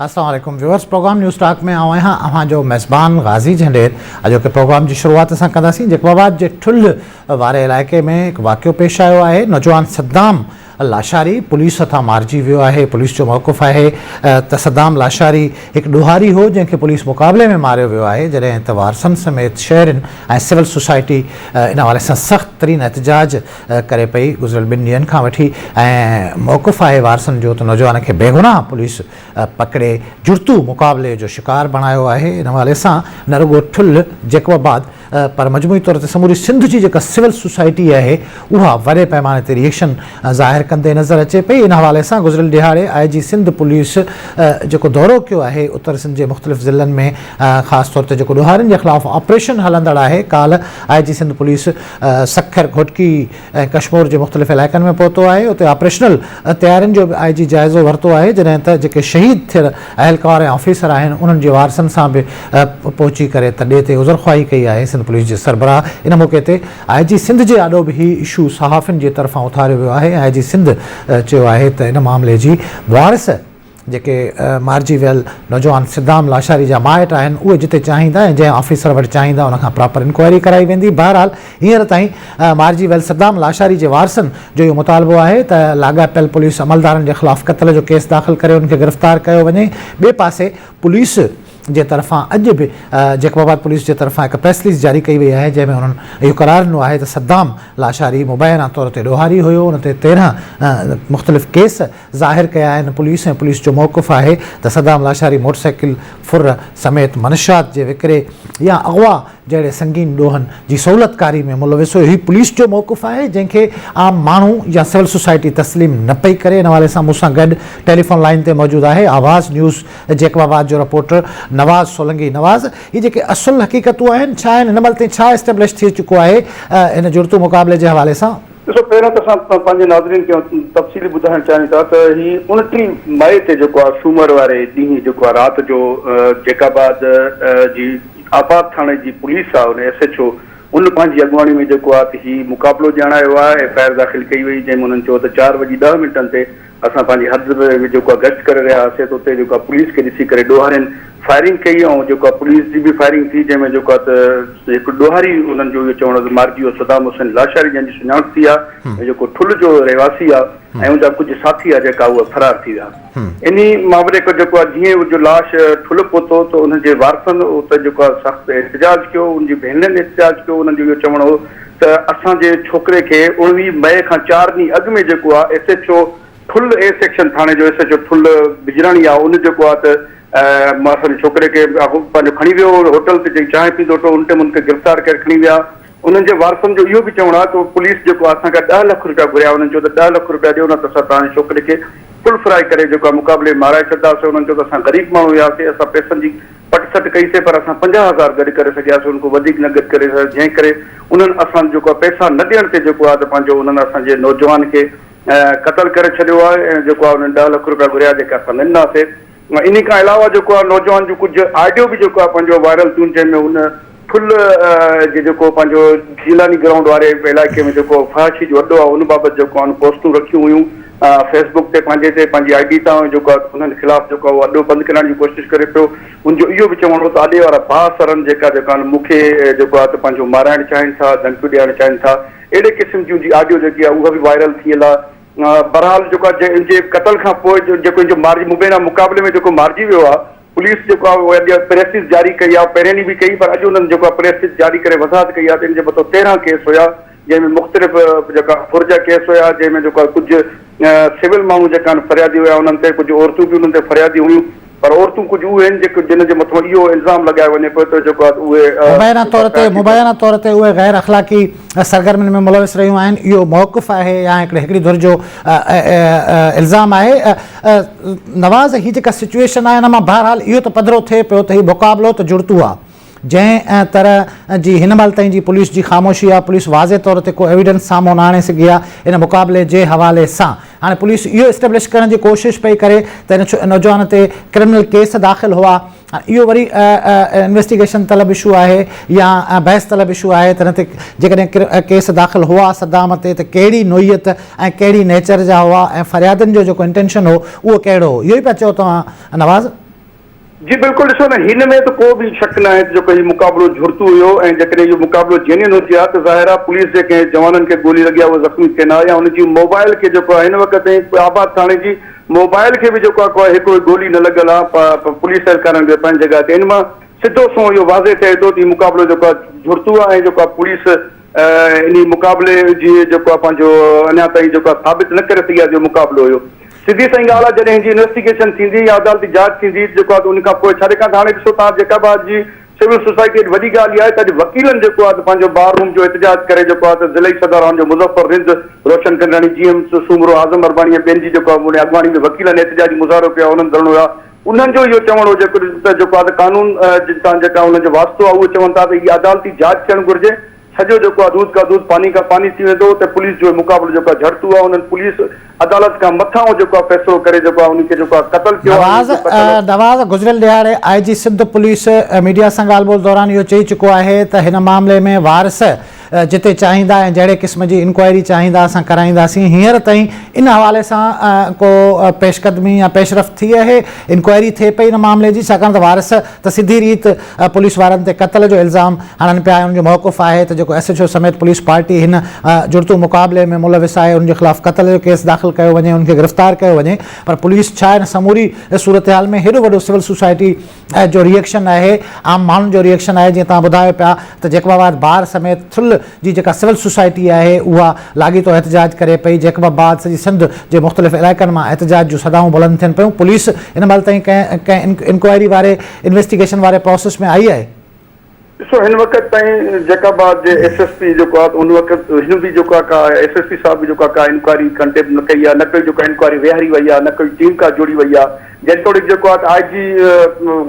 السلام عليڪم viewers programme news talk ۾ آئون آهيان اوهان جو ميزبان غازي جهنڊير. اڄوڪي پروگرام جي شروعات اسان ڪنداسين جيڪب آباد جي ٺلهه واري علائقي ۾ هڪ واقعو پيش آيو آهي. نوجوان صدام لاشاري پوليس هٿان مارجي ويو آهي. پوليس جو موقف آهي ته صدام لاشاري هڪ ڏوهاري هو جنهن کي پوليس مقابلي ۾ ماريو ويو آهي جڏهن ته وارثن سميت شهرين ۽ سول سوسائٽي ان حوالي سان سخت ترين احتجاج ڪري پئي گذريل ٻن ڏينهن کان وٺي ۽ موقف آهي وارثن جو ته نوجوان کي بيگناهه پوليس پڪڙي جڙتو مقابلي جو شڪار بڻايو آهي ان حوالي سان نه رڳو ٺلهه جيڪب آباد پر مجموعي طور تي سموري سنڌ جي جيڪا سول سوسائٽي آهي اها وڏي پئماني تي ريئيڪشن ظاهر ڪندي نظر اچي پئي ان حوالي سان گذريل ڏهاڙي آء جي سنڌ پوليس جيڪو دورو ڪيو آهي اتر سنڌ جي مختلف ضلعن ۾ خاص طور تي جيڪو ڏوهارين جي خلاف آپريشن هلندڙ آهي ڪالهه آء جي سنڌ پوليس سکر، گهوٽڪي ۽ ڪشمور جي مختلف علائقن ۾ پهتو آهي، اتي آپريشنل تيارين جو به آء جي جائزو ورتو آهي، جڏهن ته جيڪي شهيد ٿيل اهلڪار ۽ آفيسر آهن انهن جي وارثن سان به پهچي ڪري تڏي تي عذرخواهي ڪئي آهي، سنڌ پوليس جي سربراهه ان موقعي تي آء جي سنڌ جي آڏو به هي اشو صحافين جي طرفان اٿاريو ويو آهي ۽ آء جي سنڌ چيو آهي ته ان معاملي جي وارث جيڪي مارجي ويل نوجوان صدام لاشاري جا مائٽ آهن اهي جتي چاهيندا ۽ جنهن آفيسر وٽ چاهيندا ان کان پراپر انڪوائري ڪرائي ويندي بهرحال هينئر تائين مارجي ويل صدام لاشاري جي وارثن جو اهو مطالبو آهي ته لاڳاپيل پوليس عملدارن جي خلاف قتل جو ڪيس داخل ڪري انهن کي گرفتار ڪيو وڃي ٻئي پاسي پوليس جي طرفان اڄ به جيڪب آباد پوليس جي طرفان هڪ پريس رليز جاري ڪئي وئي آهي جنهن ۾ انهن اهو قرار ڏنو آهي ته صدام لاشاري مبينا طور تي ڏوهاري هيو ان تي 13 مختلف ڪيس ظاهر ڪيا آهن، پوليس ۽ پوليس جو موقف آهي ته صدام لاشاري موٽرسائيڪل ڦر سميت منشيات جي وڪري يا اغوا جهڙي سنگين ڏوهن جي سهولتڪاري ۾ ملوث هيو، هي پوليس جو موقف آهي جنهن کي عام ماڻهو يا سول سوسائٽي تسليم نه پئي ڪري، ان حوالي سان مون سان گڏ ٽيليفون لائين تي موجود آهي آواز نيوز جيڪب آباد جو رپورٽر نواز سولنگي، نواز هي جيڪي اصل حقيقتون آهن ڇا آهن هن مهل تائين ڇا اسٽيبلش ٿي چڪو آهي هن جڙتو مقابلي جي حوالي سان؟ ڏسو پهريون ته اسان پنهنجي ناظرين کي تفصيلي ٻڌائڻ چاهيون ٿا ته هي 29 مئي تي جيڪو آهي سومر واري ڏينهن جيڪو آهي رات جو جيڪب آباد جي آباد ٿاڻي جي پوليس آهي ان ايس ايڇ او ان پنهنجي اڳواڻي ۾ جيڪو آهي ته هي مقابلو ڄاڻايو آهي ايف I R داخل ڪئي وئي جنهن ۾ انهن چيو ته چار وڄي ڏهه منٽن تي اسان پنهنجي حد ۾ جيڪو آهي گشت ڪري رهيا هئاسين ته اتي جيڪو آهي پوليس کي ڏسي ڪري ڏوهارين فائرنگ ڪئي ۽ جيڪو آهي پوليس جي به فائرنگ ٿي جنهن ۾ جيڪو آهي ته هڪ ڏوهاري انهن جو اهو چوڻ هو ته مارجي ويو صدام حسين لاشاري جنهن جي سڃاڻپ ٿي آهي ۽ جيڪو ٺل جو رهواسي آهي ۽ ان جا ڪجهه ساٿي آهي جيڪا اهي فرار ٿي ويا انهي مامري کي جيڪو آهي جيئن جو لاش ٺل پهتو ته انهن جي وارثن اتي جيڪو آهي سخت احتجاج ڪيو ان جي ڀينرن احتجاج ڪيو انهن جو اهو چوڻ هو ته اسان جي ڇوڪري کي 19 مئي کان چار ڏينهن اڳ ۾ جيڪو آ S H O Thul A section ٿاڻي جو ايس ايڇ او ٺل بجراڻي آ ان جيڪو آ ته اسان جي ڇوڪري کي پنهنجو کڻي ويو هوٽل تي جيڪي چانهه پيندو هو ان ٽيم ان کي گرفتار ڪري کڻي ويا انهن جي وارثن جو اهو به چوڻ آ ته پوليس جيڪو آ اسان کان 10 لک روپيا گهريا انهن چيو ته 10 لک روپيا ڏيو نه ته اسان توهان جي ڇوڪري کي فل فرائي ڪري جيڪو آ مقابلي ۾ مارائي ڇڏنداسين انهن چيو ته اسان غريب ماڻهو هياسين اسان پئسن جي پٽ سٽ ڪئي سي پر اسان 50 هزار گڏ ڪري سگهياسين ان کان وڌيڪ نه گڏ ڪري سگهياسين جنهن ڪري انهن اسان جيڪو آهي پئسا نه ڏيڻ تي جيڪو آهي ته پنهنجو انهن اسان جي نوجوان کي قتل ڪري ڇڏيو آهي ۽ جيڪو آهي انهن 10 لک روپيا گهريا جيڪي اسان نه ڏناسي انهي کان علاوه جيڪو آهي نوجوان جون ڪجهه آڊيو به جيڪو آهي پنهنجو وائرل ٿيون جنهن ۾ هن ٺل جي جيڪو پنهنجو جيلاني گرائونڊ واري علائقي ۾ جيڪو فحاشي جو اڏو آهي ان بابت جيڪو آهن پوسٽون رکيون هيون فيس بڪ تي پنهنجي تي پنهنجي I D تان جيڪو آهي انهن خلاف جيڪو آهي اڏو بند ڪرائڻ جي ڪوشش ڪري پيو ان جو اهو به چوڻ هو ته اڏي وارا بااثرن جيڪا جيڪا آهن مون کي جيڪو آهي ته پنهنجو مارائڻ چاهين ٿا ڌمڪيون ڏيارڻ چاهين ٿا اهڙي قسم جون جي آڊيو جيڪي آهي اها به وائرل ٿيل آهي بهرحال جيڪو آهي ان جي قتل کان پوء جيڪو ان جو مارجي مبينا مقابلي ۾ جيڪو مارجي ويو آهي پوليس جيڪو آهي اهو اڄ پريس رليز جاري ڪئي آهي پهرين ڏينهن به ڪئي پر اڄ انهن جيڪو آهي پريس رليز جاري ڪري وضاحت ڪئي آهي ته ان جي مٿان 13 ڪيس هيا جنهن ۾ مختلف جيڪا ڦر جا ڪيس هيا جنهن ۾ جيڪو آهي ڪجهه سول ماڻهو جيڪا آهن فريادي هيا انهن تي ڪجهه عورتون به انهن تي فريادي هيون پر عورتون ڪجهه اهي آهن جيڪي جن جي مٿان اهو الزام لڳايو وڃي پيو ته جيڪو آهي اهي مبينا طور تي مبينا طور تي اهي غير اخلاقي سرگرمين ۾ ملوث رهيون آهن اهو موقف آهي يا هڪڙي هڪڙي ڌر جو الزام آهي نواز هي جيڪا سچوئيشن آهي ان مان بهرحال اهو ته پڌرو ٿئي پيو ته هي مقابلو ته جڙتو آهي جنهن طرح جي هن مهل تائين جي پوليس جي خاموشي آهي پوليس واضح طور تي ڪو ايويڊنس سامهون نه آڻي سگهي آهي ان مقابلي جي حوالي سان هاڻي پوليس اهو اسٽيبلش ڪرڻ جي ڪوشش پئي ڪري ته هن نوجوان تي ڪرمنل ڪيس داخل هئا اهو وري انويسٽيگيشن طلب اشو آهي يا بحث طلب اشو آهي ته ان تي جيڪڏهن ڪيس داخل هئا صدام تي ته ڪهڙي نوعيت ۽ ڪهڙي نيچر جا هئا ۽ فريادين جو جيڪو انٽينشن هو اهو ڪهڙو هو اهو ئي پيا چئو توهان نواز؟ جي بلڪل ڏسو نه هن ۾ ته ڪو به شڪ ناهي ته جيڪو هي مقابلو جھڙتو هيو ۽ جيڪڏهن اهو مقابلو جينين هجي ها ته ظاهر آهي پوليس جي ڪنهن جوانن کي گولي لڳي ها اهي زخمي ٿين ها يا هن جي موبائل کي جيڪو آهي هن وقت تائين آباد ٿاڻي جي موبائل کي به جيڪو آهي هڪ گولي نه لڳل آهي پوليس اهلڪارن کي پنهنجي جڳهه تي ان مان سڌو سنئون اهو واضح ٿئي ٿو ته هي مقابلو جيڪو آهي جھڙتو آهي ۽ جيڪو آهي پوليس انهي مقابلي جي جيڪو آهي پنهنجو اڃا تائين جيڪو آهي ثابت نه ڪري سگهي آهي جو مقابلو هيو. سڌي سئين ڳالهه آهي جڏهن هن جي انويسٽيگيشن ٿيندي يا عدالتي جاچ ٿيندي ته جيڪو آهي ته ان کان پوء ڇاڪاڻ ته هاڻي ڏسو توهان جيڪب آباد جي سول سوسائٽي اڄ وڏي ڳالهه اها آهي ته اڄ وڪيلن جيڪو آهي ته پنهنجو بار روم جو احتجاج ڪري جيڪو آهي ته ضلعي صداران جو مظفر رند، روشن ڪنڊراڻي، جي ايم سومرو، اعظم ارباڻي ۽ ٻين جي جيڪو آهي ان اڳواڻي ۾ وڪيلن احتجاجي مظاهرو ڪيو آهي انهن ڌرڻو هيا انهن جو اهو چوڻ هو جيڪو ته جيڪو آهي ته قانون سان جيڪا انهن جو واسطو آهي اهو چون ٿا ته هي عدالتي جاچ ٿيڻ گهرجي سڄو جيڪو آ دودھ کا دودھ پاني کا پاني ٿي ويندو ته پوليس جو مقابلو جيڪو آ جھڙتو آ انهن پوليس عدالت کان مٿانهون جيڪو آ فيصلو ڪري جيڪو آ انهي کي جيڪو آ قتل ڪيو آ انهي نواز جو قتل. نواز گذريل ڏهاڙي آء جي سنڌ پوليس ميڊيا سان ڳالهه ٻولهه دوران اهو چئي چڪو آهي ته هن معاملي ۾ وارث جتي چاهيندا ۽ جهڙي قسم جي انڪوائري چاهيندا اسان ڪرائينداسين هينئر تائين ان حوالي سان ڪو پيش قدمي يا پيش رفت ٿي آهي انڪوائري ٿئي پئي ان معاملي جي ڇاڪاڻ ته وارث ته سڌي ريت پوليس وارن تي قتل جو الزام هڻن پيا ۽ ان جو موقف آهي ته جيڪو ايس ايڇ او سميت پوليس پارٽي هن جڙتو مقابلي ۾ ملوث آهي ان جي خلاف قتل جو ڪيس داخل ڪيو وڃي ان کي گرفتار ڪيو وڃي پر پوليس ڇا ان سموري صورتحال ۾ هيڏو وڏو سول سوسائٽي جو ري ايڪشن آهي عام ماڻهن جو ري ايڪشن آهي جيئن توهان ٻڌايو پيا ته جيڪب آباد بار سميت ٿل جي جيڪا سول سوسائٽي آهي اها لاڳيتو احتجاج ڪري پئي، جيڪب آباد سڄي سنڌ جي مختلف علائقن مان احتجاج جون صدائون بلند ٿين پيون، پوليس هن مهل تائين ڪنهن ڪنهن انڪوائري واري انويسٽيگيشن واري پراسيس ۾ آئي آهي؟ ڏسو هن وقت تائين جيڪب آباد جي ايس ايس پي جيڪو آهي ان وقت هن به جيڪو آهي ڪا ايس ايس پي صاحب به جيڪو آهي ڪا انڪوائري ڪنڊيم نه ڪئي آهي نه ڪوئي جيڪو انڪوائري ويهاري وئي آهي نه ڪوئي ٽيم ڪا جوڙي وئي آهي جيتوڻيڪ جيڪو آهي ته آء جي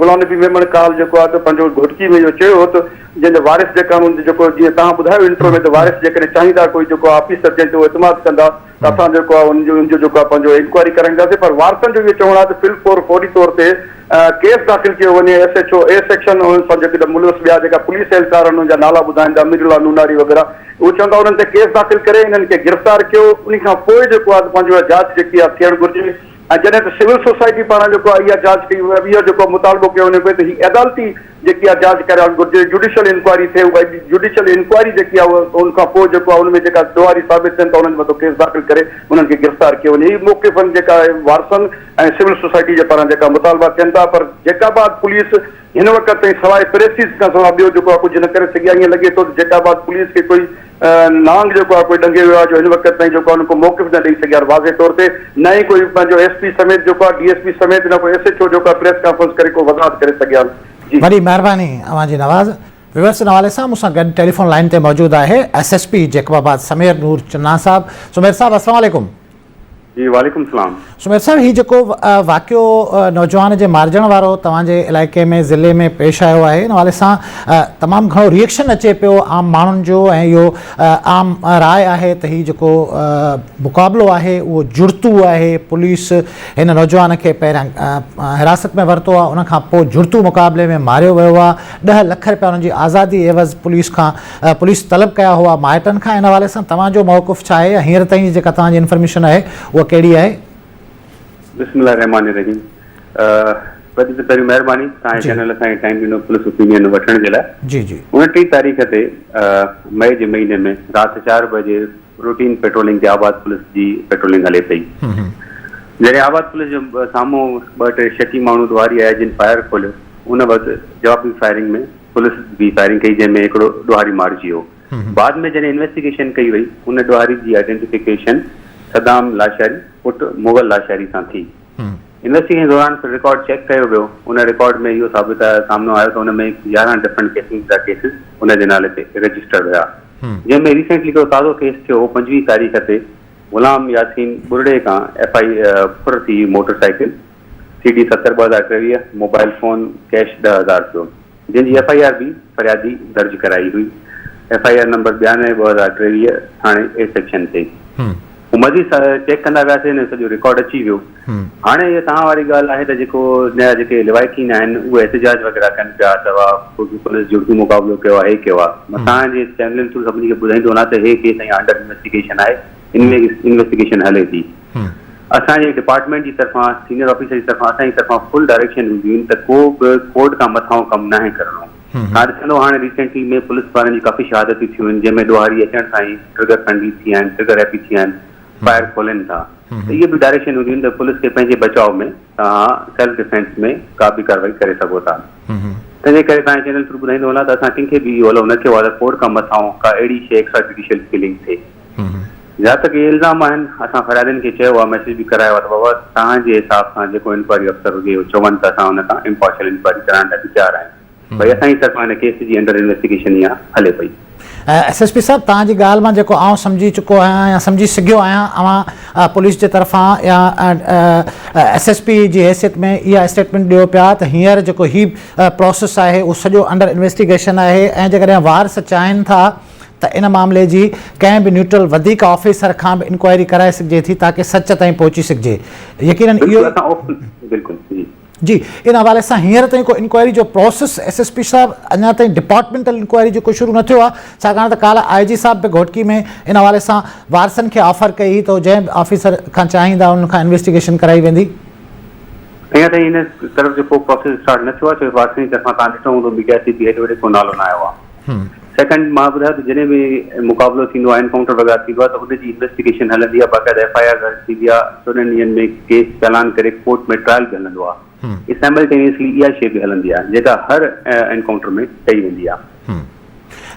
غلام نبي ميمڻ ڪالهه جيڪو آهي ته پنهنجو گهوٽڪي ۾ اهو چيو هو ته جنهن جا وارث جيڪا آهن ان جيڪو جيئن توهان ٻڌايو انٽرو ۾ ته وارث جيڪڏهن چاهيندا ڪوئي جيڪو آهي آفيسر جنهن تي اهو اعتماد ڪندا ته اسان جيڪو آهي ان جو ان جو جيڪو آهي پنهنجو انڪوائري ڪرائينداسين پر وارثن جو اهو چوڻ آهي ته فل فور فوري طور تي ڪيس داخل ڪيو وڃي S H O A section انهن سان جيڪي ملوث ٻيا جيڪا پوليس اهلڪار آهن انهن جا نالا ٻڌائين ٿا امير الله نوناري وغيره اهو چون ٿا انهن تي ڪيس داخل ڪري انهن کي گرفتار ڪيو ان کان پوء جيڪو آهي ته پنهنجو اها جاچ جيڪي آهي ٿيڻ گهرجي ۽ جڏهن ته سول سوسائٽي پاران جيڪو آهي اها جاچ ڪئي وئي اهو جيڪو مطالبو ڪيو وڃي پيو ته هي عدالتي جيڪي آهي جاچ ڪرائڻ گهرجي جوڊيشل انڪوائري ٿئي اها جوڊيشل انڪوائري جيڪي آهي اها ان کان پوء جيڪو آهي ان ۾ جيڪا ڏوهاري ثابت ٿين ته انهن مٿان ڪيس داخل ڪري انهن کي گرفتار ڪيو وڃي هي موقف آهن جيڪا وارثن ۽ سول سوسائٽي جي پاران جيڪا مطالبا ٿين ٿا پر جيڪب آباد پوليس هن وقت تائين سواء پريسز کان سواء ٻيو جيڪو آهي ڪجهه نه ڪري سگهي آهي ائين لڳي ٿو ته جيڪب آباد پوليس کي ڪوئي نانگ جيڪو آهي ڪوئي ڏنگي ويو آهي جو هن وقت تائين جيڪو آهي ڪو موقف نه ڏئي سگهيا آهن واضح طور تي نه ئي ڪوئي پنهنجو ايس پي سميت جيڪو آهي ڊي ايس پي سميت نه ڪو ايس ايڇ او جيڪو آهي پريس ڪانفرنس ڪري ڪو وضاحت ڪري سگهيا آهن جي. وڏي مهرباني اوهان جي نواز. ويورس ان حوالي سان مون سان گڏ ٽيليفون لائين تي موجود آهي S S P Jacobabad Sameer Noor Channa صاحب. سمير صاحب السلام عليڪم. جي وعليڪم السلام. سمير صاحب هي جيڪو واقعو نوجوان جي مارجڻ وارو توهان جي علائقي ۾ ضلعي ۾ پيش آيو آهي ان حوالي سان تمام گهڻو ريئڪشن اچي پيو عام ماڻهن جو ۽ اهو عام راء آهي ته هي جيڪو مقابلو آهي اهو جڙتو آهي پوليس هن نوجوان کي پهريان حراست ۾ ورتو آهي ان کان پوء جڙتو مقابلي ۾ ماريو ويو آهي 10 لک رپيا انهن جي آزادي عيوض پوليس کان پوليس طلب ڪيا هئا مائٽن کان ان حوالي سان توهان جو موقف ڇا آهي يا هينئر تائين جي جيڪا توهان جي انفارميشن آهي اها ڪهڙي آهي؟ بسم الله الرحمٰن الرحيم پهرين ته پهريون مهرباني توهان جي چينل اسان کي ٽائيم ڏنو پوليس اوپينين وٺڻ جي لاء جي جي 29 تاريخ تي مئي جي مهيني ۾ رات 4 بجي روٽين پيٽرولنگ تي آباد پوليس جي پيٽرولنگ هلي پئي جڏهن آباد پوليس جو سامهون ٻه ٽي شڪي ماڻهو ڏوهاري آيا جن فائر کوليو ان وقت جوابي فائرنگ ۾ پوليس به فائرنگ ڪئي جنهن ۾ هڪڙو ڏوهاري مارجي ويو. بعد ۾ جڏهن انويسٽيگيشن ڪئي وئي ان ڏوهاري جي آئيڊينٽيفڪيشن صدام لاشاري پٽ مغل لاشاري سان ٿي. انويسٽيگيشن دوران پھر رڪارڊ چيڪ ڪيو ويو ان رڪارڊ ۾ اهو ثابت سامنو آيو ته ان ۾ 11 ڊفرنٽ ڪيسز جا ڪيسز ان جي نالي تي رجسٽرڊ هيا جنهن ۾ ريسينٽلي هڪڙو تازو ڪيس ٿيو هو 25 تاريخ تي غلام ياسين ٻرڙي کان ايف I ڦر ٿي motor cycle C D 70 2023 mobile phone cash 10,000 رپيو جنهن جي ايف I R به فريادي درج ڪرائي هئي ايف I R number 92 2023 ٿاڻي اي سيڪشن تي هو مزيد چيڪ ڪندا وياسين ۽ سڄو رڪارڊ اچي ويو هاڻي اها توهان واري ڳالهه آهي ته جيڪو نيا جيڪي لوائقين آهن اهي احتجاج وغيره ڪن پيا ته واهه پوليس جڙتو مقابلو ڪيو آهي هي ڪيو آهي مان توهان جي چينلن ٿرو سڀني کي ٻڌائيندو وڃان ته هي ڪيس اڃا انڊر انويسٽيگيشن آهي انويسٽيگيشن هلي ٿي. اسان جي ڊپارٽمينٽ جي طرفان سينئر آفيسر جي طرفان اسان جي طرفان فل ڊائريڪشن هونديون آهن ته ڪو به ڪورٽ کان مٿانهون ڪم ناهي ڪرڻو. توهان ڏسندو هاڻي ريسينٽلي ۾ پوليس وارن جي ڪافي شهادتون ٿيون آهن جنهن ۾ ڏوهاري اچڻ سان ئي ٽرگر فرينڊلي ٿي ويا آهن ٽرگر هيپي ٿي ويا آهن فائر کولين ٿا ته اهي به ڊائريڪشن هونديون آهن ته پوليس کي پنهنجي بچاء ۾ توهان سيلف ڊفينس ۾ ڪا به ڪارروائي ڪري سگهو ٿا تنهن جي ڪري توهان جي چينل ٿرو ٻڌائيندو هلان ته اسان ڪنهن کي به اهو الائو نه ڪيو آهي ته ڪورٽ کان مٿانهون ڪا اهڙي شيء ايڪسٽرا جوڊيشل ڪلنگ ٿئي. جا تڪ اهي الزام آهن، اسان فريادين کي چيو آهي، ميسيج به ڪرايو آهي ته بابا توهان جي حساب سان جيڪو انڪوائري افسر هجي اهو چون ته اسان ان کان امپارشل انڪوائري ڪرائڻ لاء به تيار آهيون. ڀئي اسان جي طرفان هن ڪيس جي انڊر انويسٽيگيشن اها هلي پئي. ايس ايس پي صاحب توهان جي ڳالهه مان جيڪو آئون سمجهي چڪو آهيان يا سمجهي سگهيو آهيان اوهان پوليس جي طرفان يا ايس ايس پي جي حيثيت ۾ اها اسٽيٽمينٽ ڏيو پيا ته هينئر جيڪو هي پروسيس آهي اهو سڄو انڊر انويسٽيگيشن آهي ۽ جيڪڏهن وارث چاهين ٿا ته ان معاملي جي ڪنهن به نيوٽرل وڌيڪ آفيسر کان به انڪوائري ڪرائي سگهجي ٿي تاڪه سچ تائين پهچي سگهجي يقينن اهو بلڪل بلڪل جي جي ان حوالي سان هينئر تائين ڪو انڪوائري جو پروسيس ايس ايس پي صاحب اڃا تائين ڊپارٽمينٽل انڪوائري جو ڪو شروع نه ٿيو آهي ڇاڪاڻ ته ڪالهه آء جي صاحب به گهوٽڪي ۾ ان حوالي سان وارثن کي آفر ڪئي هئي ته جنهن به آفيسر کان چاهيندا انهن کان انويسٽيگيشن ڪرائي ويندي. اڃا تائين ان طرف جو ڪو پروسيس اسٽارٽ نه ٿيو آهي ڇو جو وارثن جي طرفان توهان ڏٺو هوندو ميڊيا تي به هيڏي وڏي ڪو نالو نه آيو آهي. سيڪنڊ مان ٻڌايو ته جڏهن به مقابلو ٿيندو آهي انڪائونٽر وغيره ٿيندو آهي ته ان جي انويسٽيگيشن هلندي آهي باقاعده ايف I R درج ٿيندي آهي 14 ڏينهن ۾ ڪيس چالان ڪري ڪورٽ ۾ ٽرائل به هلندو آهي سائملٽينيسلي اها شيء به هلندي آهي جيڪا هر انڪائونٽر ۾ ڪئي ويندي آهي.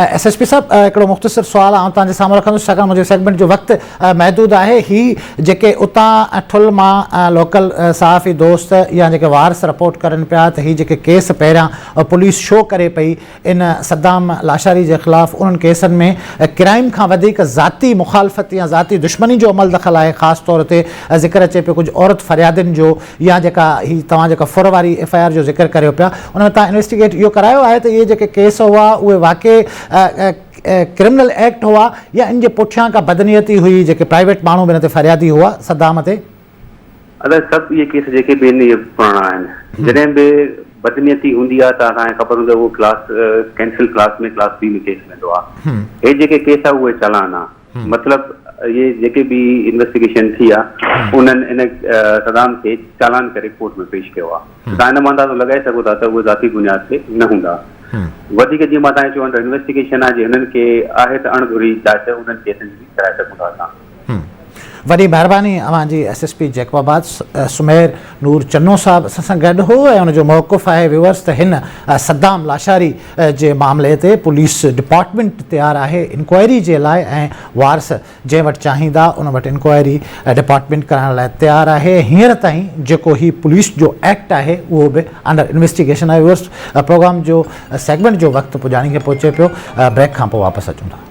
ايس ايس پي صاحب هڪڙو مختصر سوال آئون توهان جي سامهون رکندس ڇاڪاڻ منهنجي سيگمينٽ جو وقت محدود آهي هي جيڪي اتان ٺل مان لوڪل صحافي دوست يا جيڪي وارث رپورٽ ڪرن پيا ته هي جيڪي ڪيس پهريان پوليس شو ڪري پئي ان صدام لاشاري جي خلاف انهن ڪيسن ۾ ڪرائيم کان وڌيڪ ذاتي مخالفت يا ذاتي دشمني جو عمل دخل آهي خاص طور تي ذڪر اچي پيو ڪجهه عورت فريادين جو يا جيڪا هي توهان جيڪا ڦر واري ايف I R جو ذڪر ڪريو پيا ان ۾ توهان انويسٽيگيٽ اهو ڪرايو آهي ته اهي جيڪي ڪيس هئا اهي واقعي ڪرمنل ايڪٽ هئا يا ان جي پٺيان ڪا بدنيتي هئي جيڪي پرائيويٽ ماڻهو به ان تي فريادي هئا صدام تي. ادا سڀ اهي ڪيس جيڪي به آهن اهي پراڻا آهن جڏهن به بدنيتي هوندي آهي ته اسان کي خبر هوندي آهي اهو class cancel class ۾ class B ۾ case ويندو آهي هي جيڪي ڪيس آهي اهي چالان آهي مطلب اهي جيڪي به انويسٽيگيشن ٿي آهي انهن ان صدام کي چالان ڪري ڪورٽ ۾ پيش ڪيو آهي ته توهان ان مان اندازو لڳائي سگهو ٿا ته اهي ذاتي بنياد تي نه هوندا وڌيڪ جيئن مان توهان کي چيو انڊر انويسٽيگيشن آهي جي هنن کي آهي ته اڻ ڌري جاچ انهن ڪيسن جي به ڪرائي سگهون ٿا اسان. وڏي مهرباني اوهان جي S S P Jacobabad Sumair Noor Channo صاحب اسان سان گڏ هو ۽ ان جو موقف آهي ويورس ته هن صدام لاشاري جي معاملي تي پوليس ڊپارٽمينٽ تيار آهي انڪوائري جي لاء ۽ وارث جنهن وٽ چاهيندا ان وٽ انڪوائري ڊپارٽمينٽ ڪرائڻ لاء تيار آهي هينئر تائين جيڪو هي پوليس جو ايڪٽ آهي اهو به انڊر انويسٽيگيشن آهي ويورس پروگرام جو سيگمينٽ جو وقت پڄاڻي کي پهچي پيو بريڪ کان پوء واپس اچون ٿا.